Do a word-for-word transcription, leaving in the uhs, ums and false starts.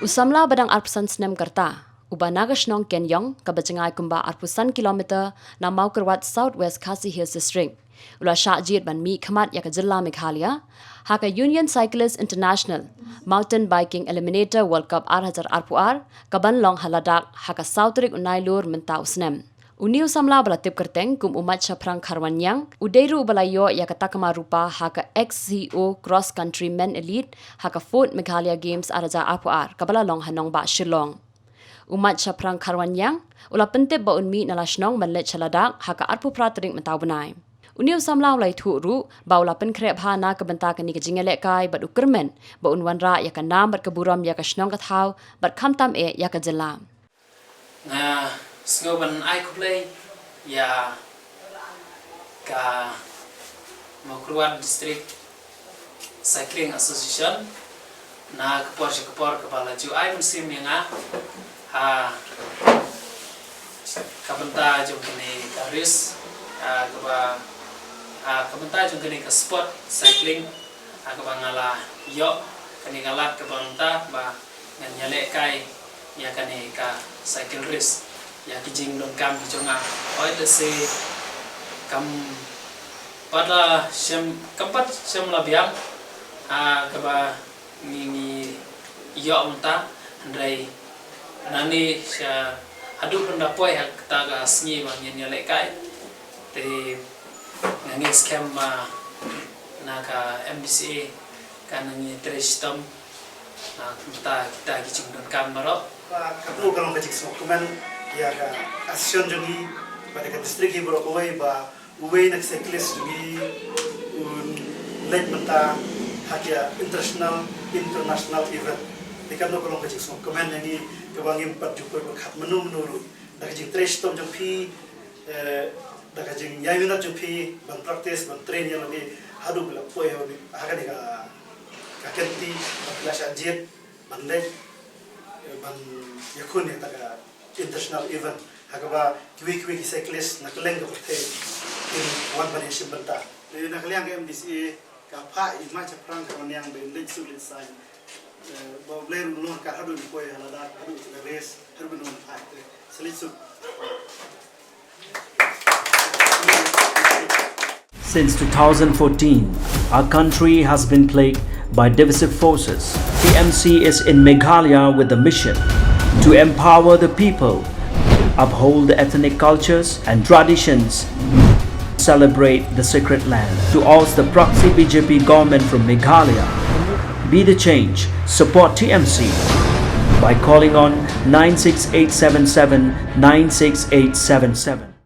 U samla ba dang arphew san snem ka rta, uba na ka shnong Kenyong, kaba jngai kumba arphew san kilometer na Mawkyrwat, South West Khasi Hills District, u la shah jied ban mihkhmat ïa ka jylla Meghalaya ha ka Union Cyclist International Mountain Biking Eliminator World Cup ar hajar arphew ar, kaban long ha Ladakh ha ka saw tarik u Nailur mynta u snem. Une u samla ba la tip kyrteng kum u Mait Shaphrang Kharwanyang, u dei ruh uba la ïoh ïa ka takma rupa ha ka X C O Cross Country Men Elite ha ka fourth Meghalaya Games ar hajar arphew ar, kaba la long ha nongbah Shillong. U Mait Shaphrang Kharwanyang u la pyntip ba un mih na la shnong ban leit sha Ladakh ha ka arphew phra tarik mynta u bnai. Une u samla u la ïathuh ruh ba u la pynkhreh bha na ka bynta kane ka jingïalehkai bad u kyrmen ba un wanrah ïa ka nam bad ka burom ïa ka shnong ka thaw bad khamtam eh ïa ka jylla. Nga sngew ban ai khublei ïa ka Mawkyrwat District Cycling Association na ka por sha ka por kaba la ju ai mynsiem ïa nga ha ka bynta jong kane ka race, ha kaba, ha ka bynta jong kane ka sport cycling, ha kaba nga la ïoh kane ka lad kaba mynta ba ngan ïalehkai ïa kane ka cycle race ïa ki jingdonkam ki jong nga. Hooid, lehse kam pat la shem, kam pat shem la biang, ah, kaba ngi, ngi ïoh mynta, hynrei nangne sha haduh ban da poi ha kata ka sngi ba ngin ïalehkai, te nga ngeit skhem ba na ka M D C A kan nang ïatrei shitom na ka bynta kita ki jingdonkam baroh. Ba katno ka long ka jingsngewkmen ïa ka association jong ngi bad ka district hi baroh kawei ba uwei na ki cyclist jong ngi un leit mynta ha ki international, international event. Te katno ka long ka jingsngewkmen ïa ngi kaba ngim pat ju poi pyrkhat mynno mynno ruh. Da ka jingtrei shitom jong phi, eh, da ka jingïaminot jong phi ban practice, ban train ïa lade haduh ba la poi ha kane ka, ka kynti ba phi la shah jied ban leit, eh, ban ïakhun ïa kata ka international event ha kaba kiwei kiwei ki cyclist na kylleng ka pyrthei kin wan ban ïashim bynta. Te na ka liang ka M D C A ka phah ïa i Mait Shaphrang Kharwanyang ba in leit suk leit saiñ. Eh, ba U Blei un long ka haduh ba poi ha Ladakh, haduh ka race, haduh ba un phah te. Sa leit suk. Since two thousand fourteen, our country has been plagued by divisive forces. T M C is in Meghalaya with the mission to empower the people, uphold the ethnic cultures and traditions, celebrate the sacred land. To oust the proxy B J P government from Meghalaya, be the change, support T M C by calling on nine six eight seven seven nine six eight seven seven.